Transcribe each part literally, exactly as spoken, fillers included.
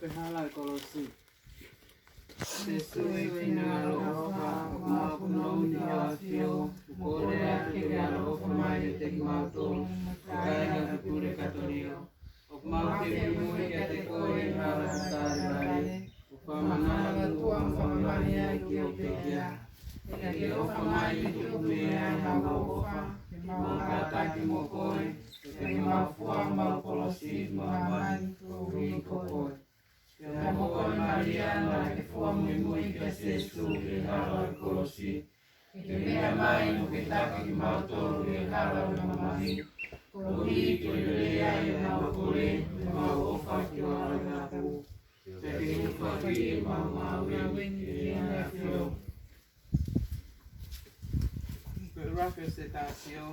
Ko e hala ʻo e kolosi. Sēsū ʻe Kau Finangalo ʻOfa, ʻoku mau punou ki hoʻo ʻAfio, ʻo kole atu ke ke ʻaloʻofa mai kiate kimautolu, ʻo kāinga ʻo e pulekatōlio. ʻOku mau fiefia muimui kiate koe ʻi he hala ʻo e Kalevale, ʻo fakamanatu ʻa e fakamamahi ʻa e ʻEiki ʻo e pekia. Ke ke ʻofa mai ke tuku mei ai hamau ʻofa, ke mau kātaki mo koe, pea ke mau fua homau kolosi ʻi māmani koeʻuhi ko koe. Pea mo koe Malia, naʻa ke fua muimui kia Sēsū ʻi he hala ʻo e kolosi, ke ke meʻa mai ʻo ke taki kimautolu ʻi he hala ʻo e mamahi, koeʻuhi ke lelei ai ʻemau kole, pea mau ʻofa ki ho ʻAlo tapu. Pea ke hūfaki ʻemau ngāue ki he ʻAfio. Ko e ʻuluaki ʻo e setāsio.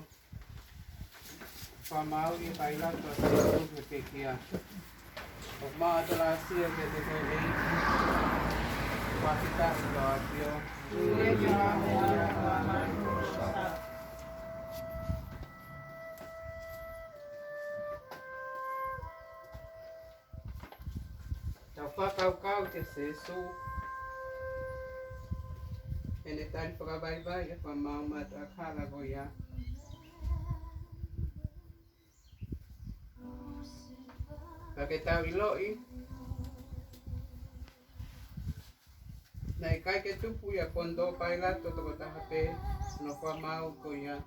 Fakamaauʻi ʻe Pailato ʻa Sēsū ki he pekia. ʻOku mau ʻatolāsio kiate koe ʻEiki. Fakafetaʻi ki ho ʻAfio. Tau fakakaukau kia Sēsū heʻene tali fakavaivai ʻa e fakamaau matuʻaki hala ko ia. Ka ke tau ʻiloʻi, naʻe ʻikai ke tupu ʻia Ponitō Pailato toko taha pē hono fakamaau ko ia.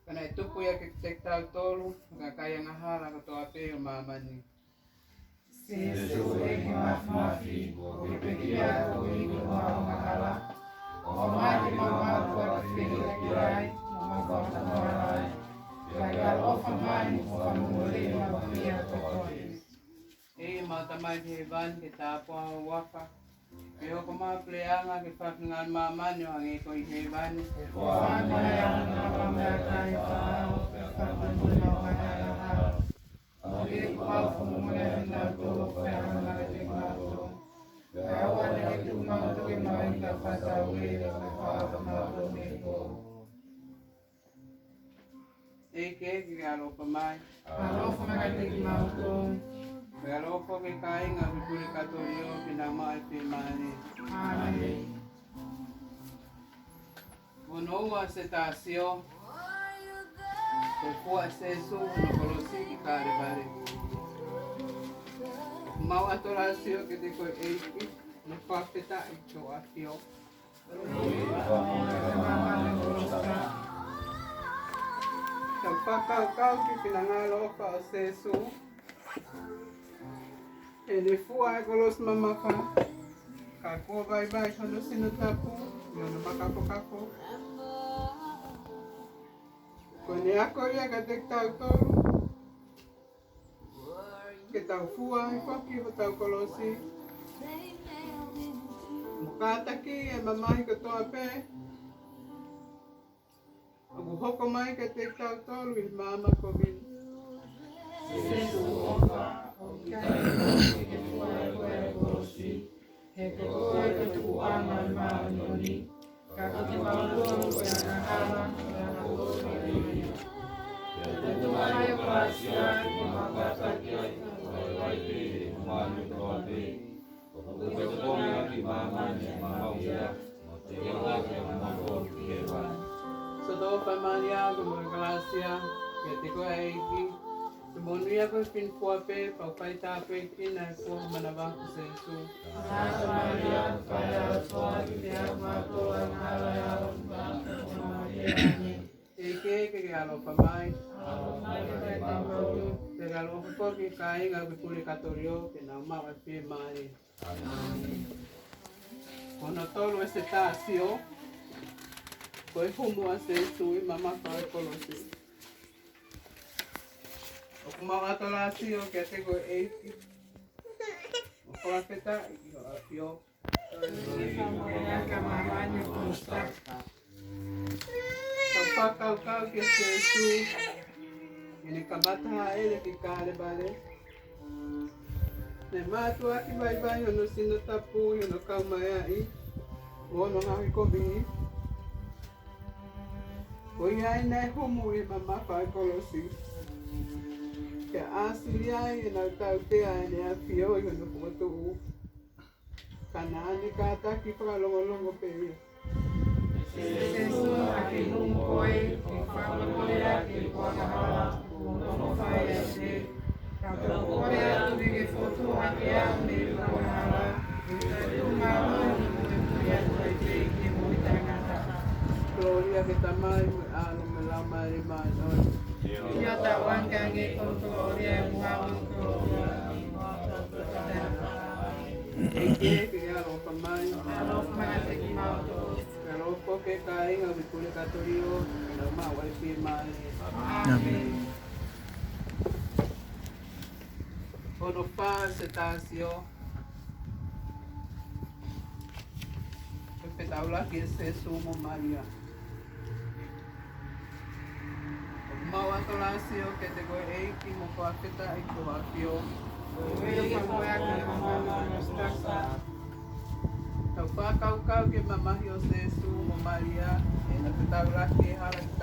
Ka naʻe tupu ia kiate kitautolu, kakai angahala kotoa pē ʻo māmani. Sēsū ʻEiki Māfimafi, ko e pekia koeʻuhi ko ʻemau angahala, ʻofa mai ke mau mātuʻaki fili ʻaki ai, mo mau fakatomala ai. Pea ke ʻaloʻofa mai mo fakamolemole ʻemau pekia kotoa pē. ʻE ʻemau Tamai ʻi hēvani, ke tāpuhā ho huafa. Ke hoko mai ho puleʻanga, ke fai ho finangalo ʻi māmani ʻo hangē ko ia ʻi hēvani. Ke fai mai ʻa ʻemau ngaahi meʻakai ʻi he ʻaho ni, pea fakamolemole ʻemau ngaahi angahala, ʻo hangē ko ʻemau fakamolemole ʻa kinautolu ʻoku fai ʻa ʻemau angahala kiate kimautolu. Pea ʻoua naʻa ke tuku kimautolu ki he maʻuʻanga, ka ke fakatatau kimautolu mei he kovi. ʻEiki, ke ke ʻaloʻofa mai. ʻAloʻofa mai kiate kimautolu. Ke ʻaloʻofa ki he kāinga ʻo e pulekatōlio, ke nau maʻu ʻa e fiemālie. ʻĀmeni. Ko hono ua ʻo e setāsio, ko e fua ʻe Sēsū hono kolosi ʻi Kalevale. Mau ʻatolāsio kiate koe ʻEiki, ʻo fakafetaʻi ki ho ʻAfio. Tau fakakaukau ki he finangalo ʻofa ʻo Sēsū, heʻene fua e kolosi mamafa, ka kuo vaivai hono sino tapu ʻi hono makapokafo. Ko ʻene ako ia kiate kitautolu, ke tau fua ai foki hotau kolosi, mo kātaki e mamahi kotoa pē ʻoku hoko mai kiate kitautolu ʻi he maama ko eni. Sēsū ʻofa, ʻoku ʻikai ke ke fua ʻe koe e kolosi, he ko koe ko e tupuʻanga ʻo e māʻoniʻoni. Ka ko kimautolu ko e angahala, ko e angahala ko e ʻEiki. Pea tuku mai ho kalāsia ke mau kātaki ai, ʻo vaivai pē ʻi he māmani kotoa pē, ʻoku ke tokonaki ʻi māmani ʻi he maama ko ia, mo e tokonaki ʻo kimautolu ki hēvani. Siʻoto ʻofa ʻa Malia, ko e moʻui kalāsia, kiate koe ʻa e ʻEiki. Ko e monūʻia koe he fineʻofo pē, pea ʻoku fai tāpuekina ʻi he fua ho manava ko Sēsū. Siʻoto Malia, ko e ʻofa ʻa e ʻOtua kiate kimautolu angahala ʻi he ʻaho ni pea mo e māmani. ʻEiki, ke ke ʻaloʻofa mai. ʻAloʻofa mai kiate kimautolu. Ke ke ʻaloʻofa foki ki he kāinga ʻo e pulekatōlio, ke nau maʻu ʻa e fiemālie. ʻĀmeni. Ko hono tolu ʻo e setāsio, ko e humu ʻa Sēsū ʻi he mamafa ʻo e kolosi. ʻOku mau ʻatolāsio kiate koe ʻEiki, ʻo fakafetaʻi ki ho ʻAfio. Tau fakakaukau kia Sēsū, heʻene kamata hāʻele ki Kalevale. Naʻe mātuʻaki vaivai hono sino tapu ʻi hono kau mai ai mo hono ngaahi kovi. Ko ia ai naʻe humu ʻi he mamafa ʻo e kolosi, ke ʻā Sili ai ʻenau tautea ʻEne ʻAfio ʻi hono fokotuʻu. Ka naʻa ne kātaki fakalongolongo pē ia. Sēsū, ʻaki hoʻo moʻui, ʻoku ou fakamolemole ʻaki ʻeku angahala, ʻoku ou nofo fai ai pē. Ka u toe kole atu ke ke fokotuʻu hake au mei hoku angahala, ʻi he toetuʻu mālohi ʻoku muimui atu ai pē ki he moʻui taʻengata. Kolōlia ki he Tamai, mo e ʻAlo, mo e Laumālie Māʻoniʻoni. ʻIo, taʻu ange ange ko e kolōlia, ʻoku ʻalu ʻa e kolōlia. ʻEiki, ke ke ʻaloʻofa mai. ʻAloʻofa mai kiate kimautolu. Ke ʻaloʻofa foki ki he kāinga ʻoku ʻi pulekatōlio, ke nau maʻu ʻa e fiemālie. ʻĀmeni. Hono fā, Setāsio. Ko e fetaulaki ʻa Sēsū mo Malia. Mau ʻatolāsio kiate koe ʻEiki, mo fakafetaʻi ki hoʻo ʻAfio. Ko ia ko e ʻAlo ʻo e ʻOtua. Tau fakakaukau ki he mamahi ʻo Sēsū mo Malia, ʻi heʻena fetaulaki he hala ki